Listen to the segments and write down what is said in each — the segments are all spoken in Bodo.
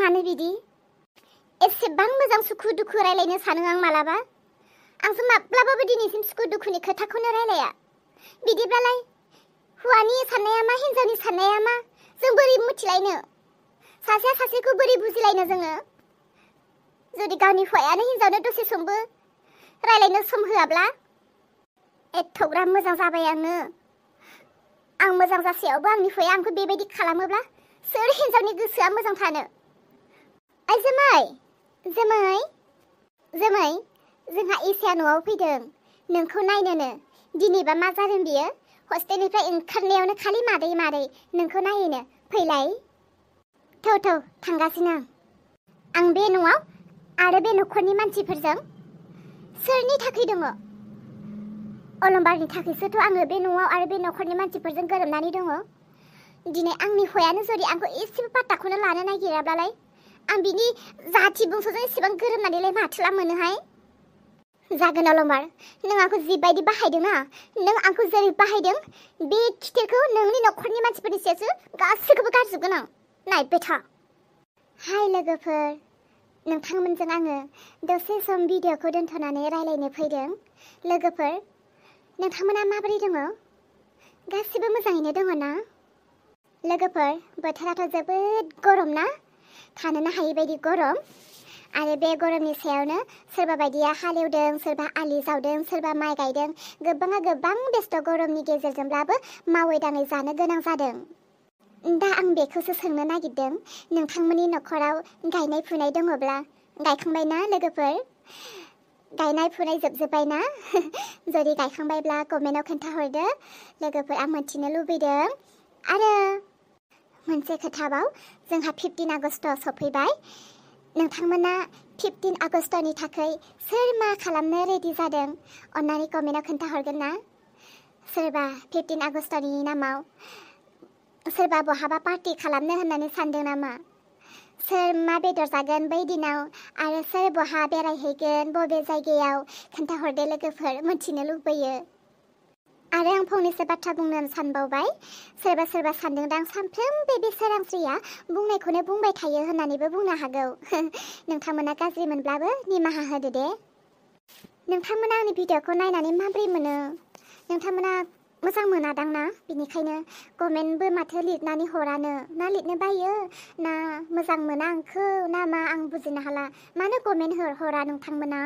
मानो बिदि एसेबां मोजां सुखु दुखु रायलायनो सानो आं मालाबा आंसो माब्लाबाबो दिनैसिम सुखु दुखुनि खोथाखौनो रायलाया बिदिब्लालाय हौवानि साननाया मा हिन्जावनि साननाया मा जों बोरै मिथिलायनो सासेया सासेखौ बोरै बुजिलायनो जोङो जुदि गावनि हौवायानो हिन्जावनो दसे समबो रायलायनो सम होआब्ला एथ'ग्राब मोजां जाबाय आं मोजां जासेयावबो आंनि हौवाया आंखौ बेबायदि खालामोब्ला सोर हिन्जावनि गोसोआ मोजां थानो ओइ जोमै जोंहा इसाया न'आव फैदों नोंखौ नायनोनो दिनैबा मा जादों बियो हस्टेलनिफ्राय ओंखारनायावनो खालि मादै नोंखौ नायहैनो फैलाय थौ थांगासिनो आं बे न'आव आरो बे न'खरनि मानसिफोरजों सोरनि थाखाय दङ अलंबारनि थाखायसोथ' आङो बे न'आव आरो बे न'खरनि मानसिफोरजों गोरोबनानै दङ दिनै आंनि हौवायानो जुदि आंखौ एसेबो पात्ताखौनो लानो नागिराब्लालाय आं बिनि जाथि बंस'जों एसेबां गोरोबनानैलाय माथो मोनोहाय जागोन अलंबार नों आंखौ जिबायदि बाहायदोंना नों आंखौ जेरै बाहायदों बे खिथेरखौ नोंनि न'खरनि मानसिफोरनि सायावसो गासैखौबो गारजोबगोन आं नायबाय था हाय लोगोफोर नोंथांमोनजों आङो दसे सम भिडिअखौ दोनथ'नानै रायलायनो फैदों लोगोफोर नोंथांमोना माबोरै दङ गासिबो मोजाङैनो दङ ना लोगोफोर बोथोराथ' जोबोद गरम ना थानोनो हायै बायदि गरम आरो बे गरमनि सायावनो सोरबा बायदिया हालेवदों सोरबा आलि जावदों सोरबा माइ गायदों गोबाङा गोबां बेस्थ' गरमनि गेजेरजोंब्लाबो मावै दाङै जानो गोनां जादों दा आं बेखौसो सोंनो नागिरदों नोंथांमोननि न'खराव गायनाय फुनाय दङब्ला गायखांबायना लोगोफोर गायनाय फुनाय जोबजोब्बायना जुदि गायखांबायब्ला कमेन्टआव खोन्थाहरदो लोगोफोर आं मिथिनो लुबैदों आरो मोनसे खोथाबाव जोंहा 15 आगस्ट सफैबाय नोंथांमोना 15 आगस्टनि थाखाय सोर मा खालामनो रेडि जादों अन्नानै कमेन्टआव खोन्थाहरगोन ना सोरबा 15 आगस्टनि नामाव सोरबा बहाबा पार्टि खालामनो होननानै सानदों नामा सोर मा बेदर जागोन बै दिनाव आरो सोर बहा बेरायहैगोन बबे जायगायाव खोन्थाहरदो लोगोफोर मिथिनो लुबैयो आरो आं फंनैसो बाथ्रा बुंनो सानबावबाय सोरबा सानदोंदां सानफ्रोमबो बे सोरांस्रिया बुंनायखौनो बुंबाय थायो होननानैबो बुंनो हागौ नोंथांमोना गाज्रि मोनब्लाबो निमाहा होदो दे नोंथांमोना आंनि भिडिअखौ नायनानै माबोरै मोनो नोंथांमोना मोजां मोनादां ना बिनिखायनो कमेन्टबो माथो लिरनानै हरानो ना लिरनो बायो ना मोजां मोना आंखौ ना मा आं बुजिनो हाला मानो कमेन्ट हरा नोंथांमोना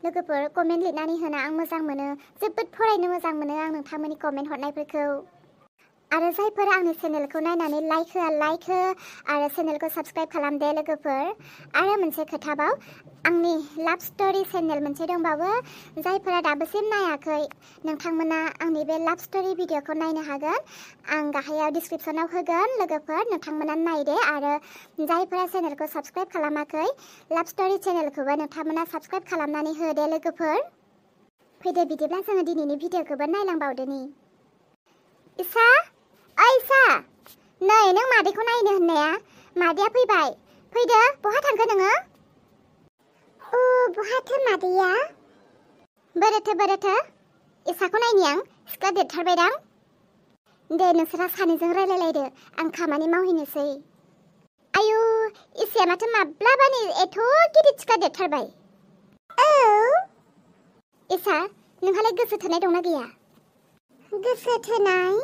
लोगोफोर कमेन्ट लिरनानै होना आं मोजां मोनो जोबोद फरायनो मोजां मोनो आं नोंथांमोननि कमेन्ट हरनायफोरखौ आरो जायफोरा आंनि चेनेलखौ नायनानै लाइक हो आरो चेनेलखौ साबस्क्राइब खालामदे लोगोफोर आरो मोनसे खोथाबाव आंनि लाभ स्ट'रि चेनेल मोनसे दंबावो जायफोरा दाबोसिम नायाखै नोंथांमोना आंनि बे लाभ स्ट'रि भिडिअखौ नायनो हागोन आं गाहायाव डिसक्रिपसनाव होगोन लोगोफोर नोंथांमोना नायदे आरो जायफोरा चेनेलखौ साबस्क्राइब खालामाखै लाभ स्ट'रि चेनेलखौबो नोंथांमोना साबस्क्राइब खालामनानै होदे लोगोफोर फैदो बिदिब्ला जोङो दिनैनि भिडिअखौबो नायलांबावदोनि इसा नै नों मादैखौ नायनो होननाया मादैया फैबाय फैदो बहा थांखो नोङो बहाथो मादैया बोरोथो इसाखौ नायनि आं सिख्ला देरथारबायदां दे नोंसोरा सानैजों रायलायलायदो आं खामानि मावहैनोसै आयु इसाया माथो माब्लाबानो एथ' गिदिर सिख्ला देरथारबाय इसा नोंहालाय गोसो थोनाय दंना गैया गोसो थोनाय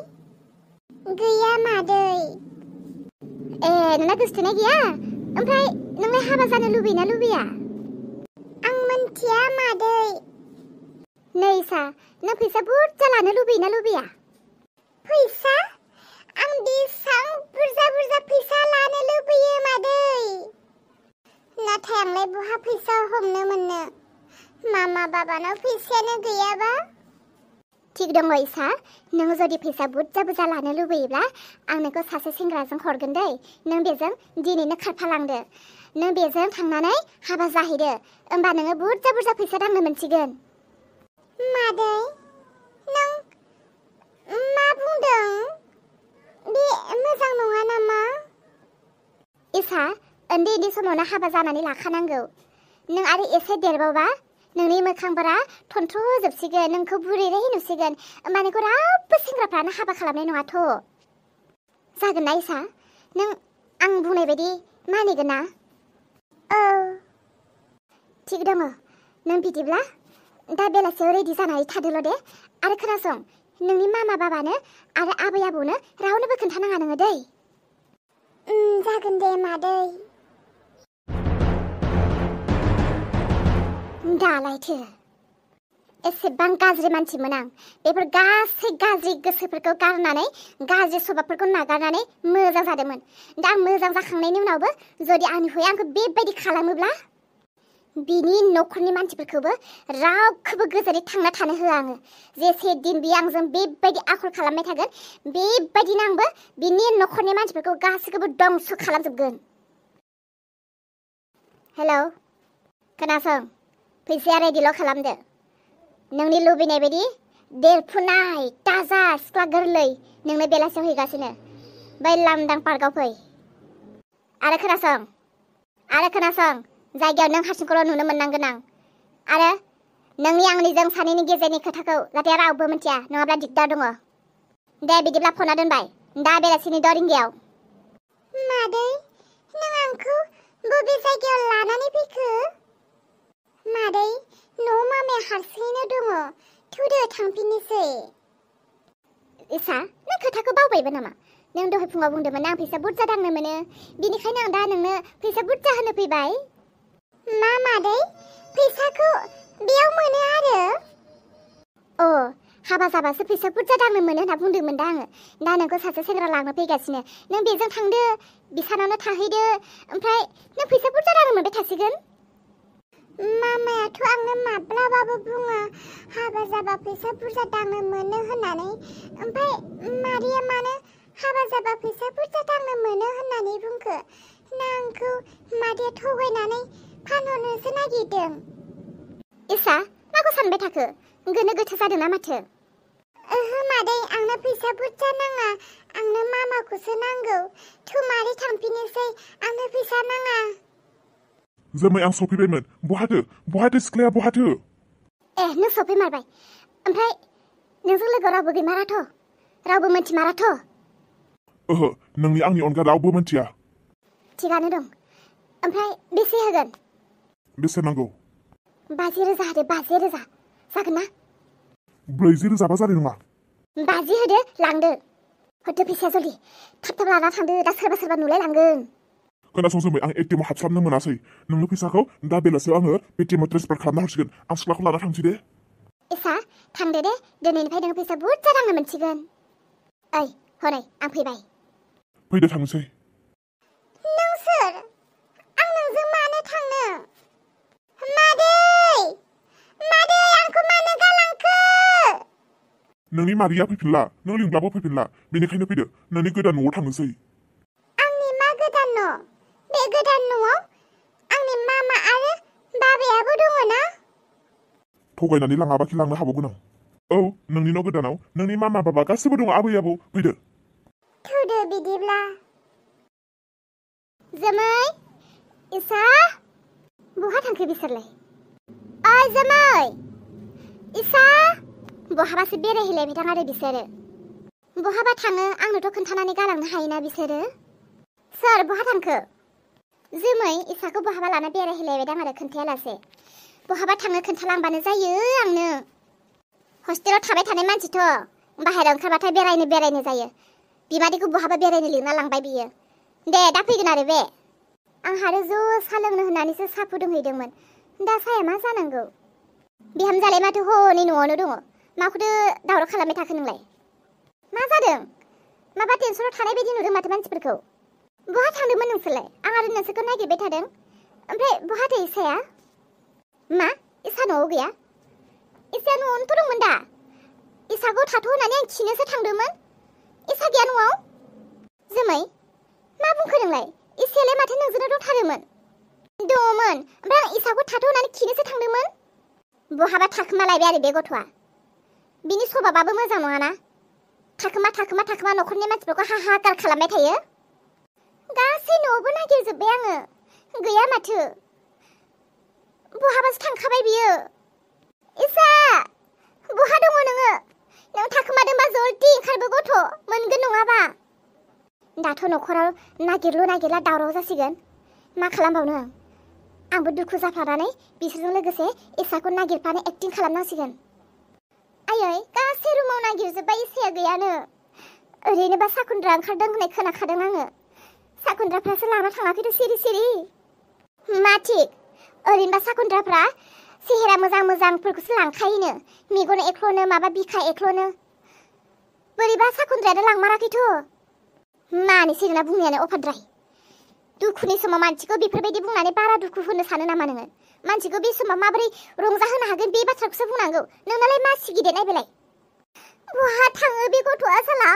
गैया मादै नोंना गोसो थोनाय गैया ओमफ्राय नोंलाय हाबा जानो लुबैना लुबैया आं मोनथिया मादै नै इसा नों फैसा बुरजा लानो लुबैना लुबैया फैसा आं बेसां बुरजा फैसा लानो लुबैयो मादै नाथाय आंलाय बहा फैसा हमनो मोननो मामा बाबानाव फैसायानो गैयाबा ठीक दङ इसा नों जुदि फैसा बुरजा लानो लुबैयोब्ला आं नोंखौ सासे सेंग्राजों हरगोन दै नों बेजों दिनैनो खारफालांदो नों बेजों थांनानै हाबा जाहैदो होमबा नोङो बुरजा फैसा दांनो मोनसिगोन मादै नों मा बुंदों बे मोजां नङा नामा इसा उन्दै समावनो हाबा जानानै लाखानांगौ नों आरो एसे देरबावबा नोंनि मोखांफोरा थन्थ्र'जोबसिगोन नोंखौ बुरैरै नुसिगोन होमबा नोंखौ रावबो सेंग्राफ्रानो हाबा खालामनाय नङाथ' जागोन ना इसा नों आं बुंनाय बायदि मानिगोन ना? औ थिग दङ नों बिदिब्ला दा बेलासियाव रेडि जानानै थादोल' दे आरो खोनासं नोंनि मामा बाबानो आरो आबै आबौनो रावनोबो खोन्थानाङा नोङो दै जागोन दे मादै दालायथो एसेबां गाज्रि मानसिमोन आं बेफोर गासै गाज्रि गोसोफोरखौ गारनानै गाज्रि स्वभाबफोरखौ नागारनानै मोजां जादोंमोन दा आं मोजां जाखांनायनि उनावबो जुदि आंनि हौवाया आंखौ बेबायदि खालामोब्ला बिनि न'खरनि मानसिफोरखौबो रावखौबो गोजोनै थांना थानो होआ आङो जेसे दिन बियो आंजों बेबायदि आखल खालामबाय थागोन बेबायदिनो आंबो बिनि न'खरनि मानसिफोरखौ गासैखौबो दंस खालामजोबगोन हेलौ खोनासं फैसाया रेडिल' खालामदो नोंनि लुबैनाय बायदि देरफुनाय ताजा सिख्ला गोरलै नोंनो बेलासियाव हैगासिनो बै लांदां पार्कआव फै आरो खोनासं जायगायाव नों हारसिंखौल' नुनो मोननांगोन आं आरो नोंनि आंनिजों सानैनि गेजेरनि खोथाखौ जाहाथे रावबो मिथिया नङाब्ला दिगदार दङ दे बिदिब्ला फना दोनबाय दा बेलासिनि 6 रिंगायाव मादै नों आंखौ बबे जायगायाव लानानै फैखो मादै न' मामाया हारसिङैनो दङ थुदो थांफिननोसै इसा नों खोथाखौ बावबायबो नामा नों दहाय फुङाव बुंदोंमोन आं फैसा बुरजा दांनो मोनो बिनिखायनो आं दा नोंनो फैसा बुरजा होनो फैबाय मा मादै फैसाखौ बेयाव मोनो आरो हाबा जाबासो फैसा बुरजा दांनो मोनो होनना बुंदोंमोन दा आङो दा नोंखौ सासे सेंग्रा लांनो फैगासिनो नों बेजों थांदो बिसानावनो थाहैदो ओमफ्राय नों फैसा बुरजा दांनो मोनबाय थासिगोन मामायाथ' आंनो माब्लाबाबो बुङा हाबा जाबा फैसा बुरजा दांनो मोनो होननानै ओमफ्राय मादैया मानो हाबा जाबा फैसा बुरजा दांनो मोनो होननानै बुंखो ना आंखौ मादैया थगायनानै फानहरनोसो नागिरदों इसा माखौ सानबाय थाखो गोनो गोथो जादों ना माथो ओहो मादै आंनो फैसा बुरजा नाङा आंनो मामाखौसो नांगौ थु मादै थांफिननोसै आंनो फैसा नाङा जोमै आं सफैबायमोन बहाथो सिख्लाया बहाथो नों सफैमारबाय ओमफ्राय नोंजों लोगो रावबो गैमाराथ' रावबो मोनथिमाराथ' ओहो नोंनि आंनि अनगा रावबो मोनथिया थिगानो दं ओमफ्राय बेसे होगोन बेसे नांगौ 50,000 होदो 50,000 जागोन ना 40,000 बा जानाय नङा 50 होदो लांदो होदो फैसाया जल्दि थाब लाना थांदो दा सोरबा नुलायलांगोन खोनासं जोमै आं एटिएमआव हाबस्लाबनो मोनासै नोंनि फैसाखौ दा बेलासियाव आङो पेटिएमआव ट्रेन्सफार खालामना हरसिगोन आं सिख्लाखौ लाना थांसै दे इसा थांदो दे दिनैनिफ्राय नों फैसा बुरजा दांनो मोनसिगोन ओइ हनै आं फैबाय फैदो थांसै नों सोर आं नोंजों मानो थांनो मादै आंखौ मानो गालांखो नोंनि मादैया फैफिनला नों लिंब्लाबो फैफिनला बेनिखायनो फैदो नोंनि गोदान न'आव थांनोसै आंनि मा गोदान न' बे गोदान न'आव आंनि मामा आरो बाबायाबो दङ ना थगायनानै लाङाबाखि लांनो हाबावगोन आं औ नोंनि न' गोदानाव नोंनि मामा बाबा गासिबो दङ आबै आबौ फैदो थुदो बिदिब्ला जोमै इसा बहा थांखो बिसोरलाय ओइ जोमै इसा बहाबासो बेरायहैलायबाय दां आरो बिसोरो बहाबा थाङो आंनोथ' खोन्थानानै गालांनो हायोना बिसोरो सोर बहा थांखो जोमै इसाखौ बहाबा लाना बेरायहैलायबाय दां आरो खोन्थायालासे बहाबा थाङो खोन्थालांबानो जायो आंनो हस्टेलाव थाबाय थानाय मानसिथ' बाहेरायाव ओंखारबाथाय बेरायनो जायो बिमादैखौ बहाबा बेरायनो लिंना लांबाय बियो दे दा फैगोन आरो बे आंहा आरो ज' सा लोंनो होननानैसो सा फुदुंहैदोंमोन दा साया मा जानांगौ बिहामजालाय माथो हनै न'आवनो दङ माखौथो दावराव खालामबाय थाखो नोंलाय मा जादों माबा टेनसनाव थानाय बायदि नुदों माथो मानसिफोरखौ बहा थांदोंमोन नोंसोरलाय आं आरो नोंसोरखौ नागिरबाय थादों ओमफ्राय बहाथो इसाया मा इसा न'आव गैया इसाया न'आवनोथ' दंमोन दा इसाखौ थाथ' होननानै आं खिनोसो थांदोंमोन इसा गैया न'आव जोमै मा बुंखो नोंलाय इसायालाय माथो नोंजोंनो दंथारोमोन दङमोन ओमफ्राय आं इसाखौ थाथ' होननानै खिनोसो थांदोंमोन बहाबा थाखोमालायबाय आरो बे गथ'आ बिनि स्वभाबाबो मोजां नङाना थाखोमा न'खरनि मानसिफोरखौ हाहाकार खालामबाय थायो गासै न'आवबो नागिरजोब्बाय आङो गैया माथो बहाबासो थांखाबाय बियो इसा बहा दङ नोङो नों थाखोमादोंबा जल्दि ओंखारबो गथ' मोनगोन नङाबा दाथ' न'खराव नागिरला दावराव जासिगोन मा खालामबावनो आंबो दुखु जाफ्लानानै बिसोरजों लोगोसे इसाखौ नागिरफानो एक्टिं खालामनांसिगोन। आयै गासै रुमाव नागिरजोब्बाय इसाया गैयानो। ओरैनोबा साखुन्द्रा ओंखारदों होननाय खोनाखादों आङो। साखुन्द्राफ्रासो लाना थाङाखैथ' सिरि सिरि। मा थिक ओरैनोबा साखुन्द्राफ्रा सेहेरा मोजां मोजांफोरखौसो लांखायोनो, मेगन एख्ल'नो माबा बिखा एख्ल'नो। बोरैबा साखुन्द्रायानो लांमाराखैथ'। मानि सिरिना बुंनायानो अफाद्राय। दुखुनि समाव मानसिखौ बेफोरबायदि बुंनानै बारा दुखु होनो सानो नामा नोङो? मानसिखौ बे समाव माबोरै रंजाहोनो हागोन बे बाथ्राखौसो बुंनांगौ। नोंनालाय मा सिगिदेरनाय बेलाय? बहा थाङो बे गथ'आ साला?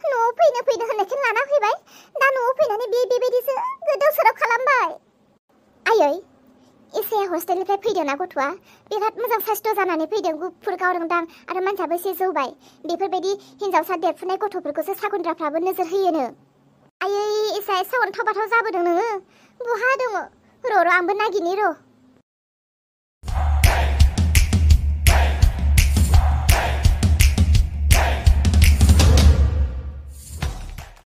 न'आव फैनो होननायखौ लाना फैबाय, दा न'आव फैनानै बेबायदिसो गोदाव सोराव खालामबाय। आयै इसाया हस्टेलनिफ्राय फैदोंना गथ'आ, बिराद मोजां साइस्थ' जानानै फैदों, गुफुर गावदां आरो मानसियाबो एसे जौबाय। बेफोरबायदि हिन्जावसा देरफुनाय गथ'फोरखौसो साखुन्द्राफ्राबो नोजोर होयोनो। आयै इसा एसे अन्थाव बाथाव जाबोदों नोङो। बहा दङ? र' आंबो नागिरनि र'।